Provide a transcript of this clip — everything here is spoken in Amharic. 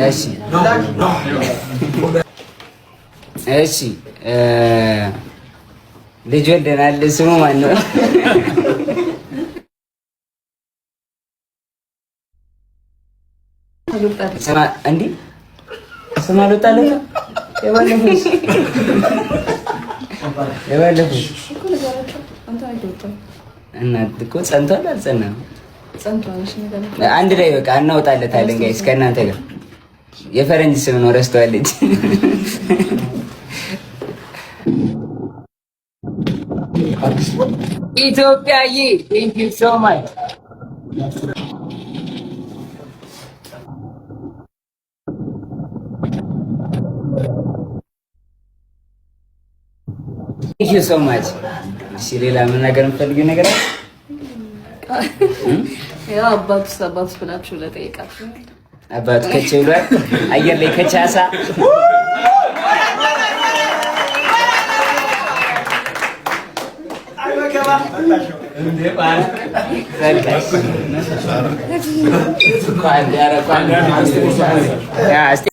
እሺ እሺ፣ ልጅ ወልደናል። ስሙ ማን ነው? እንዲህ ስም አልወጣለትም። የባለፈው እና እኮ ጸንቷል አልጸናም? አንድ ላይ በቃ እናወጣለታለን። Guys ከእናንተ ጋር የፈረንጅ ስም ነው ረስተዋለች። ኢትዮጵያዬ thank you so much. Thank you so much። እሺ ሌላ መናገር የምትፈልጊው ነገር አለ? ያው አባቱስ አባቱስ ብላችሁ ለጠየቃችሁ አባቱ ከች ብሏል። አየር ላይ ከቻሳ በቃ።